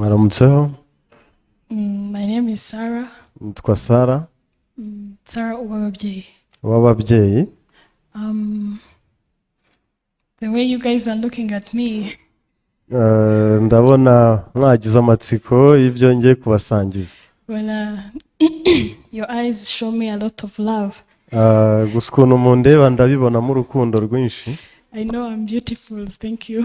Mwaramutseho. My name is Sarah. Nitwa Sara. Sarah Uwababyeyi. W'ababyeyi. The way you guys are looking at me, Ndabona mwagize amatsiko y'ibyo ngiye kubasangiza. Well, your eyes show me a lot of love. Gusa ukuntu mundeba ndabibonamo urukundo rwinshi. I know I'm beautiful, thank you.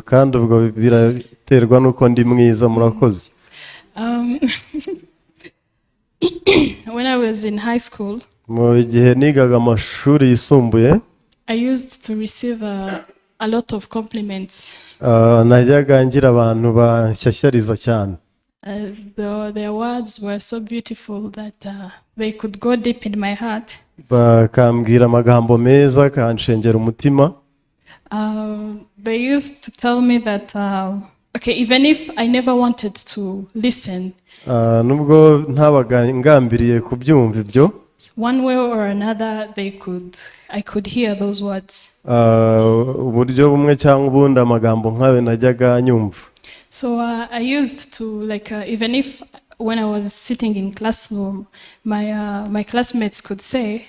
Kandi ubwo biraterwa n'uko ndi mwiza, murakoze. When I was in high school, Mu gihe nigaga amashuri yisumbuye, I used to receive a lot of compliments. Najyaga ngira abantu banshyashyariza cyane. Their words were so beautiful that they could go deep in my heart. Bakambwira amagambo meza akanshengera umutima. They used to tell me that, okay, even if I never wanted to listen, Nubwo ntabaga ngambiriye kubyumva ibyo, one way or another, I could hear those words. Uburyo bumwe cyangwa ubundi amagambo nkayo najyaga nyumva. So I used to, like, even if when I was sitting in classroom, my classmates could say,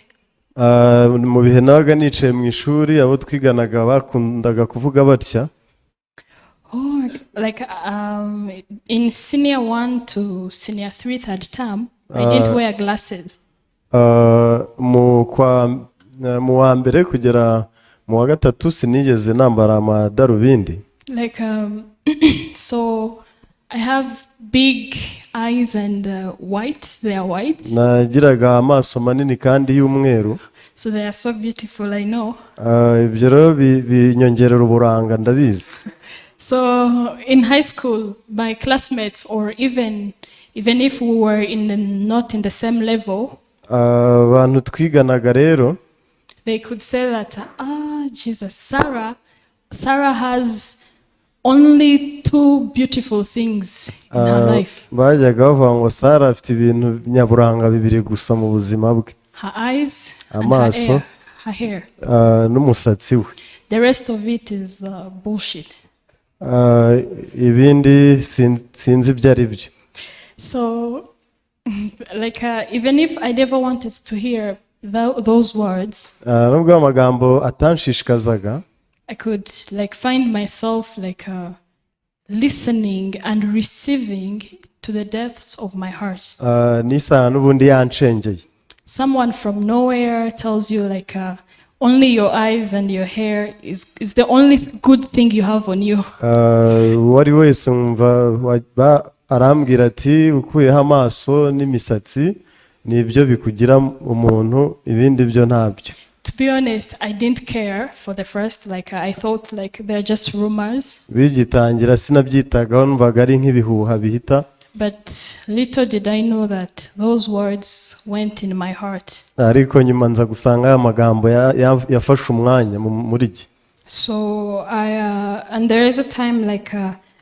Mu bihe nabaga nicaye mu ishuri, abo twiganaga bakundaga kuvuga batya: "Oh," like in senior one to senior three, third term, I didn't wear glasses. Mu wa mbere kugera mu wa gatatu sinigeze nambara amadarubindi. Like, so I have big eyes and white. They are white. Nagiraga amaso manini kandi y'umweru. So they are so beautiful, I know. Ibyo rero binyongerera uburanga, ndabizi. So in high school, my classmates, or even if we were not in the same level, Abantu twiganaga rero, they could say that, "Ah, Jesus, Sarah has only two beautiful things in her life: bajyaga bavuga ngo Sara afite ibintu nyaburanga bibiri gusa mu buzima bwe: her eyes and her amaso hair. Her hair. N'umusatsi we. The rest of it is bullshit." Ibindi sinzi ibyo ari byo. So, like, even if I never wanted to hear those words, Nubwo amagambo atanshishikazaga, I could, like, find myself, like, listening and receiving to the depths of my heart. Nisanga n'ubundi yanshengeye. Someone from nowhere tells you, like, only your eyes and your hair is the only good thing you have on you. Uwo ari wese wumva arambwira ati ukuyeho amaso n'imisatsi nibyo bikugira umuntu, ibindi byo ntabyo. To be honest, I didn't care for the first. Like, I thought, like, they're just rumors. Bigitangira sinabyitagaho, numvaga ari nk'ibihuha bihita. But little did I know that those words went in my heart. Ariko nyuma nza gusanga aya magambo yafashe umwanya muri jye. So I and there is a time, like,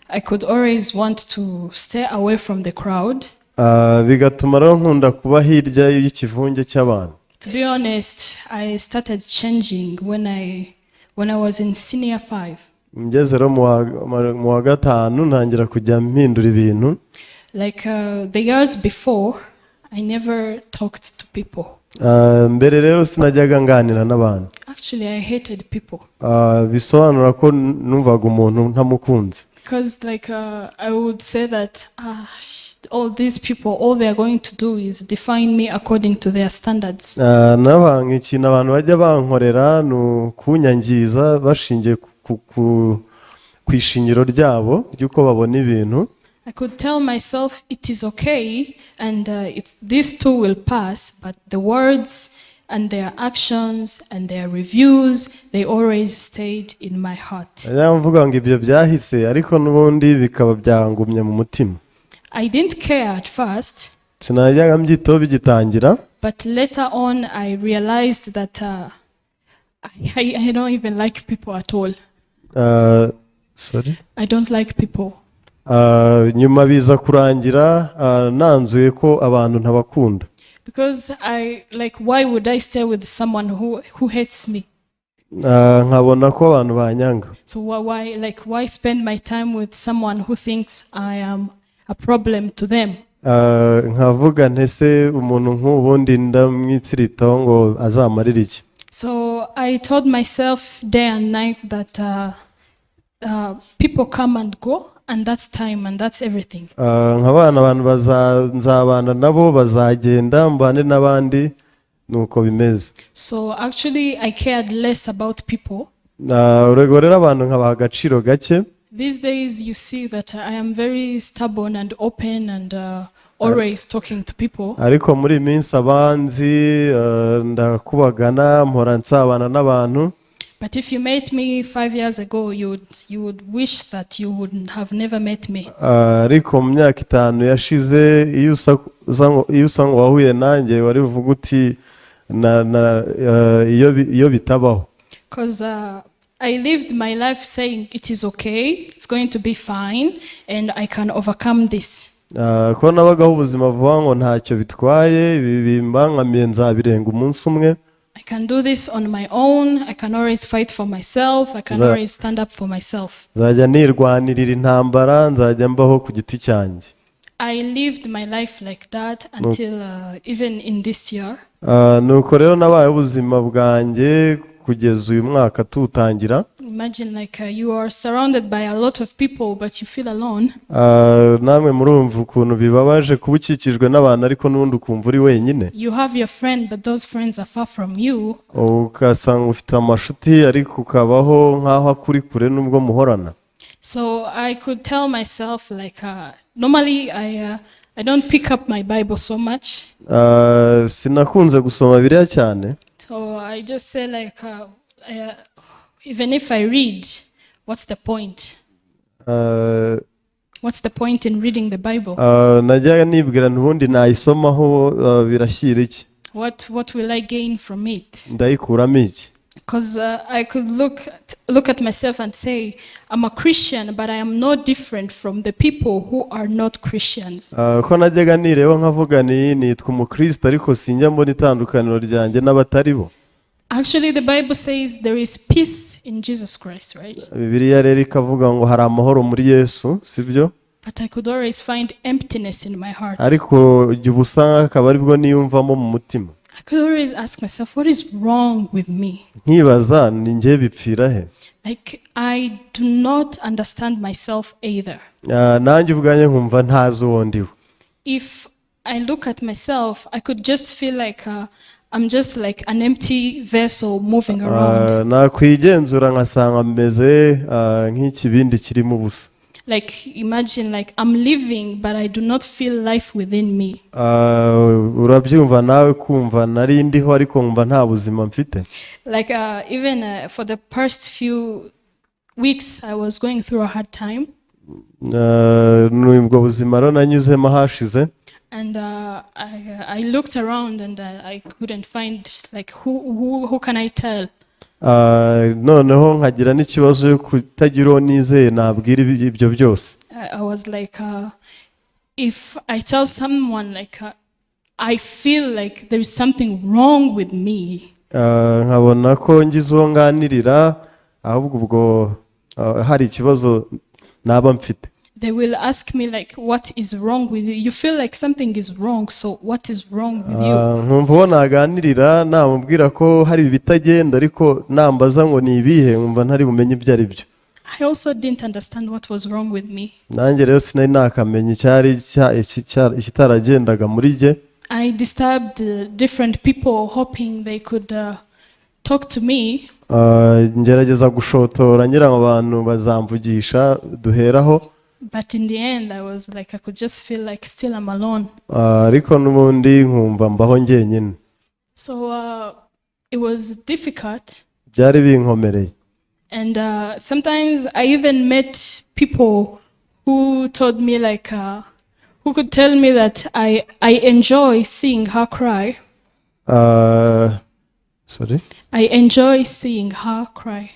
I could always want to stay away from the crowd. Bigatuma rero nkunda kuba hirya y'ikivunge cy'abantu. To be honest, I started changing when I was in senior five. Ngeze rero mu wa gatanu ntangira kujya mpindura ibintu. Like, the years before, I never talked to people. Mbere rero sinajyaga nganira n'abantu. Actually, I hated people. Bisobanura ko numvaga umuntu ntamukunze. Because, like, I would say that, ah, all these people, all they are going to do is define me according to their standards. Nabanga ikintu abantu bajya bankorera ni ukunyangiza bashingiye ku ishingiro ryabo ry'uko babona ibintu. I could tell myself it is okay and this too will pass, but the words and their actions and their reviews, they always stayed in my heart. Najyaga mvuga ngo ibyo byahise, ariko n'ubundi bikaba byangumye mu mutima. I didn't care at first, Sinajyaga mbyitaho bigitangira, but later on I realized that I don't even like people at all. Sorry. I don't like people. Nyuma biza kurangira nanzuye ko abantu ntabakunda. Because I, like, why would I stay with someone who hates me? Nkabona ko abantu banyanga. So why, like, why spend my time with someone who thinks I am a problem to them? Nkavuga nti ese umuntu nk'ubundi ndamwitsiritaho ngo azamarire iki? So I told myself day and night that people come and go, and that's time, and that's everything. Nkabana abantu nzabana nabo bazagenda mbane n'abandi nuko bimeze. So actually, I cared less about people. Urego rero abantu nkabaha agaciro gake. These days, you see that I am very stubborn and open and always talking to people. Ariko muri iyi minsi abanzi ndakubagana mpora nsabana n'abantu. But if you met me 5 years ago, you would wish that you would have never met me. Ariko mu myaka 5 yashize iyo usa ngo wahuye nanjye wari buvuge uti na iyo bitabaho. Because I lived my life saying it is okay, it's going to be fine, and I can overcome this. Ko nabagaho ubuzima vuba ngo ntacyo bitwaye ibi bimbangamiye nzabirenga umunsi umwe. I can do this on my own. I can always fight for myself. I can always stand up for myself. Nzajya nirwanirira intambara nzajya mbaho ku giti cyanjye. I lived my life like that until even in this year. Nuko rero nabaye ubuzima bwanjye kugeza uyu mwaka tuwutangira. Imagine like you are surrounded by a lot of people, but you feel alone. Namwe murumva ukuntu bibabaje kuba ukikijwe n'abantu ariko n'ubundi ukumva uri wenyine. You have your friend, but those friends are far from you. Ugasanga ufite amashuti ariko ukabaho nk'aho akuri kure n'ubwo muhorana. So I could tell myself like normally I don't pick up my Bible so much. Sinakunze gusoma biriya cyane. So I just say like even if I read, what's the point? What's the point in reading the Bible? Najyaga nibwira ntubundi nayisomaho birashyira iki? What will I gain from it? Ndayikuramo iki? Because I could look at myself and say I'm a Christian, but I am no different from the people who are not Christians. Ko najyaga nireba nkavuga ni nitwa umukristo ariko sinjya mbona itandukaniro ryanjye n'abatari bo. Actually, the Bible says there is peace in Jesus Christ, right? Bibiliya rero ikavuga ngo hari amahoro muri Yesu sibyo? But I could always find emptiness in my heart. Ariko jya ubusa akaba aribwo niyumvamo mu mutima. I could always ask myself, what is wrong with me? Nkibaza ni njye bipfira he? Like, I do not understand myself either. Nanjye ubwanjye nkumva ntazi uwo ndiwe. If I look at myself, I could just feel like I'm just like an empty vessel moving around. Nakwigenzura nkasanga meze nk'ikibindi kirimo ubusa. Like, imagine, like, I'm living, but I do not feel life within me. Urabyumva nawe kumva nari ndiho ariko nkumva nta buzima mfite. Like, even for the past few weeks, I was going through a hard time. Ni ubwo buzima rero nanyuzemo hashize. And I looked around and I couldn't find, like, who can I tell? Noneho nkagira n'ikibazo cyo kutagira uwo nizeye nabwira ibyo byose. I was like, if I tell someone, like, I feel like there is something wrong with me, Nkabona ko ngize uwo nganirira ahubwo ubwo hari ikibazo naba mfite. They will ask me, like, what is wrong with you? You feel like something is wrong, so what is wrong with you? Nkumva uwo naganirira namubwira ko hari ibitagenda ariko nambaza ngo ni ibihe nkumva ntari bumenye ibyo ari byo. I also didn't understand what was wrong with me. Nanjye rero sinari nakamenya icyari ikitaragendaga muri jye. I disturbed different people, hoping they could talk to me. Ngerageza gushotora ngira ngo abantu bazamvugisha duheraho. But in the end, I was like, I could just feel like still I'm alone. Ariko n'ubundi nkumva mbaho njyenyine. So it was difficult. Byari binkomereye. And sometimes I even met people who told me, like, who could tell me that I enjoy seeing her cry. Sorry. I enjoy seeing her cry.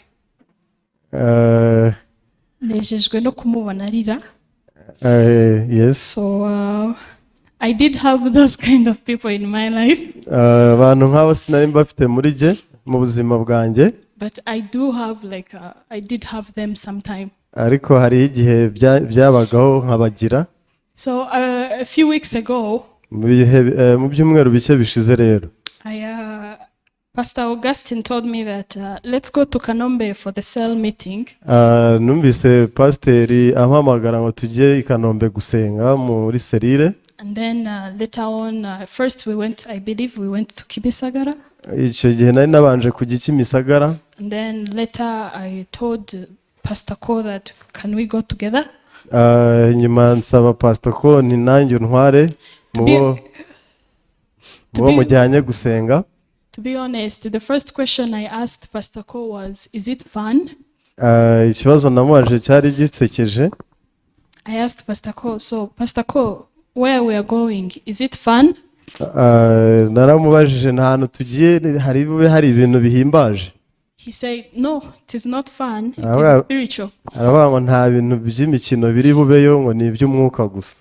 Nejejwe no kumubona arira. Yes. So I did have those kind of people in my life. Abantu nk'abo sinari mbafite muri jye. Mu buzima bwanjye. But I do have like I did have them sometime. Ariko hari igihe byabagaho nkabagira. So a few weeks ago, Mu bihe mu byumweru bike bishize rero, I Pastor Augustine told me that let's go to Kanombe for the cell meeting. Numvise pasiteri ampamagara ngo tujye i Kanombe gusenga muri cellule. And then later on, first we went, I believe we went to Kimisagara. Icyo gihe nari nabanje kujya i Kimisagara. And then later I told Pastor Ko that can we go together? Nyuma nsaba Pastor ko nti nanjye untware mu bo mu bo mujyanye gusenga. To be honest, the first question I asked Pastor Ko was, "Is it fun?" Ikibazo namubajije cyari gisekeje. I asked Pastor Ko, "So Pastor Ko, where we are going, is it fun?" Naramubajije nta hantu tugiye hari bube hari ibintu bihimbaje. He said, "No, it is not fun, it Ah, well. Is spiritual." Aravuga ngo nta bintu by'imikino biri bubeyo, ngo ni iby'umwuka gusa.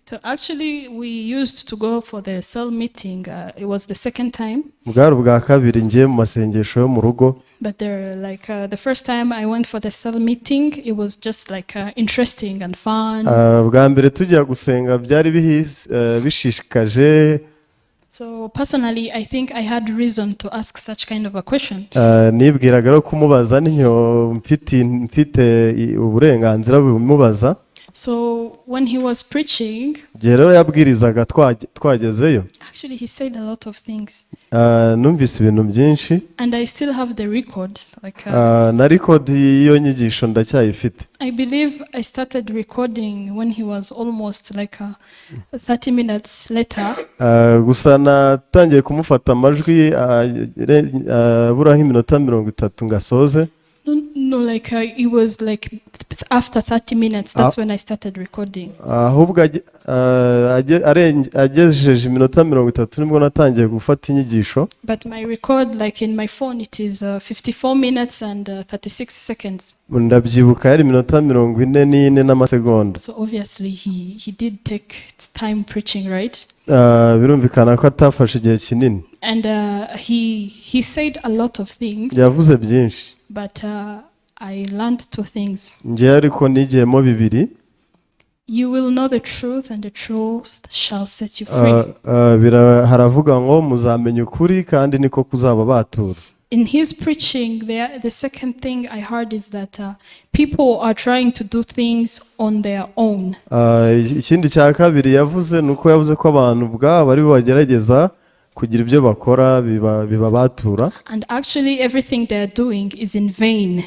So actually, we used to go for the cell meeting. It was the second time. Bwari ubwa kabiri ngiye mu masengesho yo mu rugo. But there, like the first time I went for the cell meeting, it was just like interesting and fun. Bwa mbere tujya gusenga byari bishishikaje. So personally, I think I had reason to ask such kind of a question. Nibwiraga rero kumubaza ntyo mfite uburenganzira bumubaza. So when he was preaching, Igihe rero yabwirizaga twagezeyo, actually he said a lot of things, numvise ibintu byinshi. And I still have the record. Like Na record y'iyo nyigisho ndacyayifite. I believe I started recording when he was almost like 30 minutes later. Gusa natangiye kumufata amajwi abura nk'iminota 30 ngo asoze. No, like it was like after 30 minutes. That's when I started recording. Ahubwo agejeje iminota 30 nibwo natangiye gufata inyigisho. But my record, like in my phone, it is 54 minutes and 36 seconds. Ndabyibuka yari iminota 44 n'amasegonda. So obviously he did take time preaching, right? Birumvikana ko atafashe igihe kinini. And he said a lot of things, Yavuze byinshi. But I learned two things. Ngewe ariko nigiyemo bibiri. You will know the truth, and the truth shall set you free. Haravuga ngo muzamenya ukuri kandi niko kuzababatura. In his preaching, the second thing I heard is that people are trying to do things on their own. Ikindi cya kabiri yavuze ni uko yavuze ko abantu ubwabo ari bo bagerageza kugira ibyo bakora bibabatura. And actually, everything they are doing is in vain.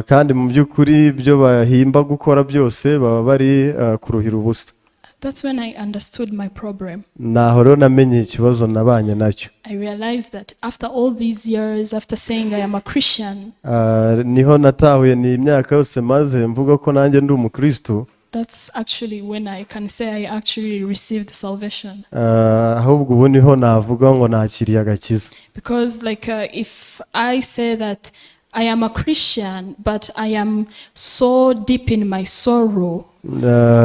Kandi mu by'ukuri ibyo bahimba gukora byose baba bari kuruhira ubusa. That's when I understood my problem. Naho rero namenye ikibazo nabanye nacyo. I realized that after all these years, after saying I am a Christian, Niho natahuye ni imyaka yose maze mvuga ko nanjye ndi umukristo. That's actually when I can say I actually received salvation. Ahubwo ubu niho navuga ngo nakiriye agakiza. Because, like, if I say that I am a Christian, but I am so deep in my sorrow,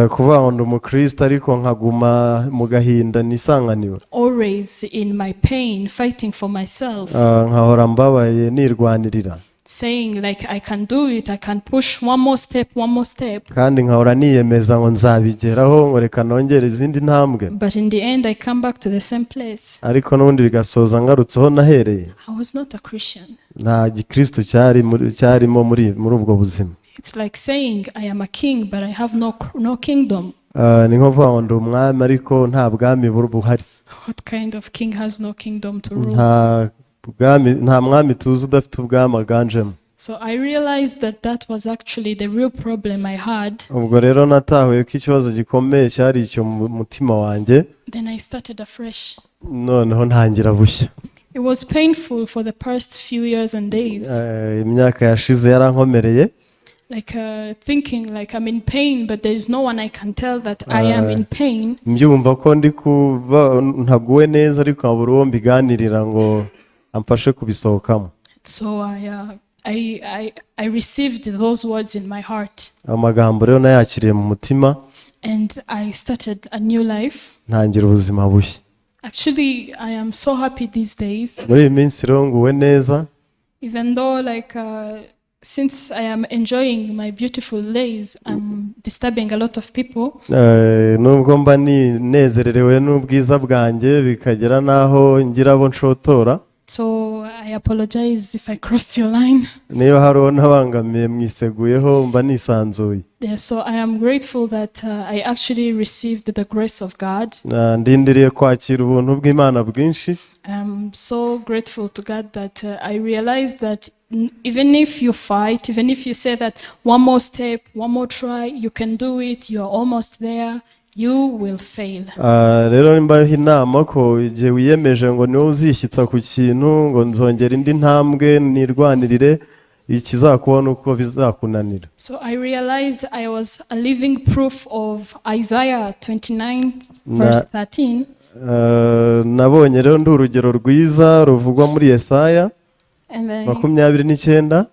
Kuvuga ngo ndi umukristo ariko nkaguma mu gahinda nisanganiwe, always in my pain, fighting for myself, Nkahora mbabaye nirwanirira, saying, like, I can do it, I can push one more step, one more step. Kandi nkahora niyemeza ngo nzabigeraho ngo reka nongere izindi ntambwe, But in the end, I come back to the same place. Ariko n'ubundi bigasoza ngarutseho nahereye. I was not a Christian. Nta gikristo cyarimo muri ubwo buzima. It's like saying I am a king, but I have no kingdom. Ni nko kuvuga ngo ndi umwami ariko nta bwami buhari. What kind of king has no kingdom to rule? Nta bwami, nta mwami tuzi udafite ubwami aganjemo. So I realized that that was actually the real problem I had. Ubwo rero natahuye ko ikibazo gikomeye cyari icyo mu mutima wanjye. Then I started afresh. Noneho ntangira bushya. It was painful for the past few years and days. Imyaka yashize yarankomereye. Like thinking like I'm in pain, but there is no one I can tell that I am in pain. Mbyumva ko ndi kuba ntaguwe neza ariko nkabura uwo mbiganirira ngo amfashe kubisohokamo. So I received those words in my heart Amagambo rero nayakiriye mu mutima, and I started a new life. Ntangira ubuzima bushya. Actually, I am so happy these days. Muri iyi minsi rero nguwe neza. Even though, like, since I am enjoying my beautiful days, I'm disturbing a lot of people. Nubwo mba ninezererewe n'ubwiza bwanjye, bikagera n'aho ngira abo nshotora. So I apologize if I crossed your line. Niba hari uwo nabangamiye, mwiseguyeho, mba nisanzuye. Yeah, so I am grateful that I actually received the grace of God. Ndindiriye kwakira ubuntu bw'Imana bwinshi. I'm so grateful to God that I realized that even if you fight, even if you say that one more step, one more try, you can do it, you're almost there, you will fail. Rero mbaha inama ko igihe wiyemeje ngo niwe uzishyitsa ku kintu, ngo nzongera indi ntambwe nirwanirire, ikizakubona uko bizakunanira. So I realized I was a living proof of Isaiah 29, verse 13. Nabonye rero ndi urugero rwiza ruvugwa muri Yesaya And then 29.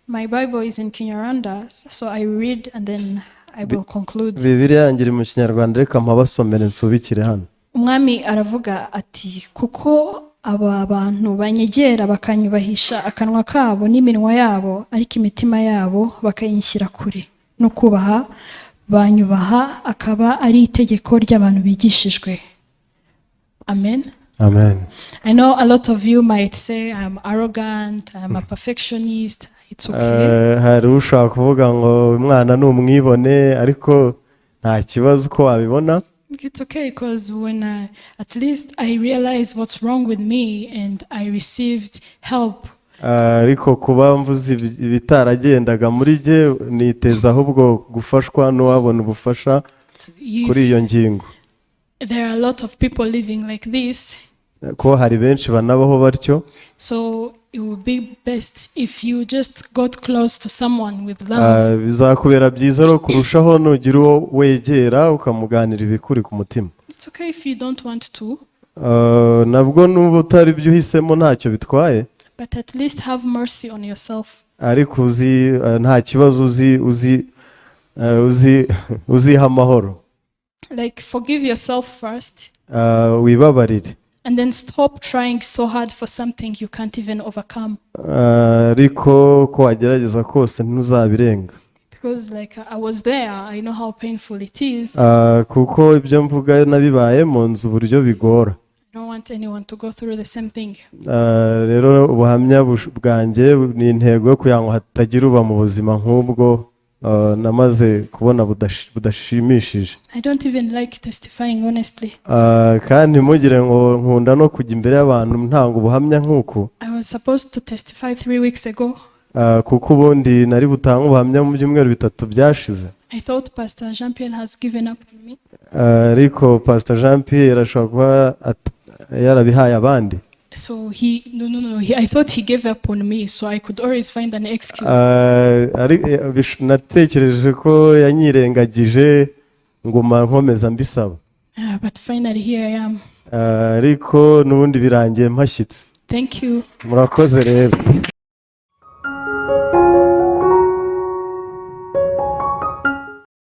My Bible is in Kinyarwanda, so I read and then I will conclude. Bibiliya yanjye iri mu Kinyarwanda, reka mpabasomere nsubikire hano. Umwami aravuga ati: "Kuko aba bantu banyegera bakanyubahisha akanwa kabo n'iminwa yabo, ariko imitima yabo bakayinshyira kure, no kubaha banyubaha akaba ari itegeko ry'abantu bigishijwe." Amen. Amen. I know a lot of you might say I'm arrogant, I'm a perfectionist. It's okay. Hari ushobora kuvuga ngo umwana ni umwibone, ariko nta kibazo uko wabibona. It's okay because when I, at least I realized what's wrong with me and I received help. Ariko kuba mvuze ibitaragendaga muri jye, niteza ahubwo gufashwa n'uwabona ubufasha So if kuri iyo ngingo. There are a lot of people living like this, Ko hari benshi banabaho batyo. So it would be best if you just got close to someone with love. Bizakubera byiza rero kurushaho nugira uwo wegera ukamuganira ibikuri ku mutima. It's okay if you don't want to, Nabwo nuba utari byo uhisemo, ntacyo bitwaye. But at least have mercy on yourself. Ariko uzi nta kibazo, uzi uziha amahoro. Like, forgive yourself first Wibabarire. And then stop trying so hard for something you can't even overcome. Ariko ko wagerageza kose ntuzabirenga. Because, like, I was there, I know how painful it is. Kuko ibyo mvuga nabibayemo, nzi uburyo bigora. I don't want anyone to go through the same thing. Rero ubuhamya bwanjye ni intego yo kugira ngo hatagira uba mu buzima nk'ubwo namaze kubona budashimishije. I don't even like testifying, honestly. Kandi ntimugire ngo nkunda no kujya imbere y'abantu ntanga ubuhamya nk'uku. I was supposed to testify 3 weeks ago. Kuko ubundi nari butange ubuhamya mu byumweru 3 byashize. I thought Pastor Jean Pierre has given up on me. Ariko Pastor Jean Pierre ashobora kuba yarabihaye abandi. So he, no, no, no. I thought he gave up on me, so I could always find an excuse. Natekereje ko yanyirengagije, nguma nkomeza mbisaba. But finally, here I am. Ariko n'ubundi birangiye mpashyitse. Thank you. Murakoze rero.